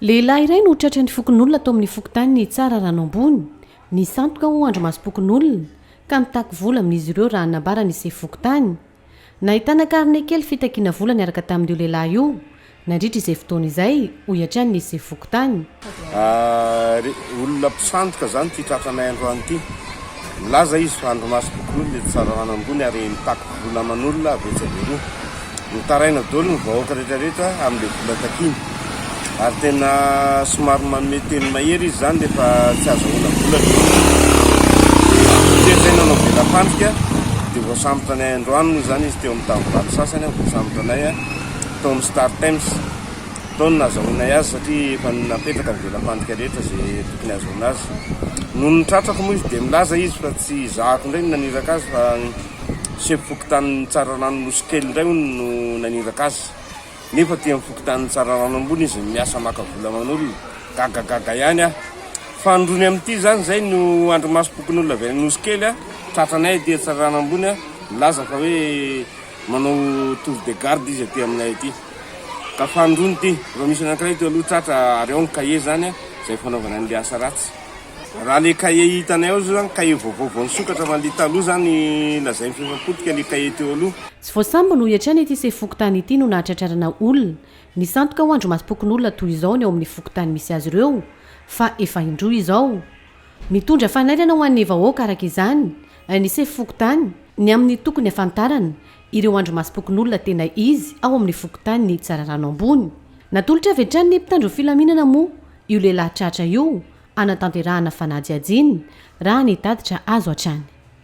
Lehilahy iray no tratran'ny fokonolona tao amin'ny fokontanin'i Tsararano Ambony, nisandoka ho andrimasom-pokonolona, ka mitaky vola amin'izy ireo raha nambaran'ny sefo fokontany. Nahitana karne kely fitakiana vola niaraka tamin'io lehilahy io, nandritra izay fotoana izay, hoy hatrany ny sefo fokontany. Ary olona mpisandoka izany ity tratranay androany ity. Milaza izy fa andrimasom-pokonolona eto Tsararano Ambony ary mitaky vola aman'olona avy etsy avy eroa. Mitaraina daholo ny vahoaka rehetra rehetra amin'ilay vola takiany. Ary tena somary manome teny mahery izy izany rehefa tsy azahoana vola ilay olona. Dia voatery izay nanao vela-pandrika dia voasambotra anay androany moa izany izy teo amin'ny tamin'ny valo sasany, voasambotra anay tao amin'ny Star Times. Tao no nahazahoanay azy satria efa napetraka ny vela-pandrika rehetra izay tokony hahazoana azy. Nony tratrako moa izy dia milaza izy fa tsy izahako indray no naniraka azy fa Sefo fokontanin'i Tsararano Nosikely indray hono no naniraka azy. Nefa aty amin'ny fokontanin'i Tsararano Ambony izy miasa maka vola aman'olona. Gagagaga ihany aho. Fanindroany amin'ity izany izay no andrimasom-pokonolona avy any Nosikely tratranay aty Tsararano Ambony milaza fa hoe manao tour de garde izy aty aminay aty. Ka fanindroany ity. Efa misy anankiray teo aloha tratra ary ao ny kahie izany izay fanaovana an'ilay asa ratsy. Raha le cahier hitanay ao zao zany cahier vaovao vao nisokatra fa le taloha zany lazainy fa efa potika le cahier teo aloha. Tsy vao sambany hoy hatrany ity sefo fokontany ity no nahatratrarana olona nisandoka ho andrimasom-pokonolona toy izao ny ao amin'ny fokontany misy azy ireo fa efa indroa izao. Mitondra fanairana ho an'ny vahoaka araka izany ny sefo fokontany ny amin'ny tokony hafantarana ireo andrimasom-pokonolona tena izy ao amin'ny fokontanin'i Tsararano Ambony. Natolotra avy hatrany ny mpitandro filaminana moa io lehilahy tratra io hanatanterahana fanadihadiana, raha ny tatitra azo hatrany.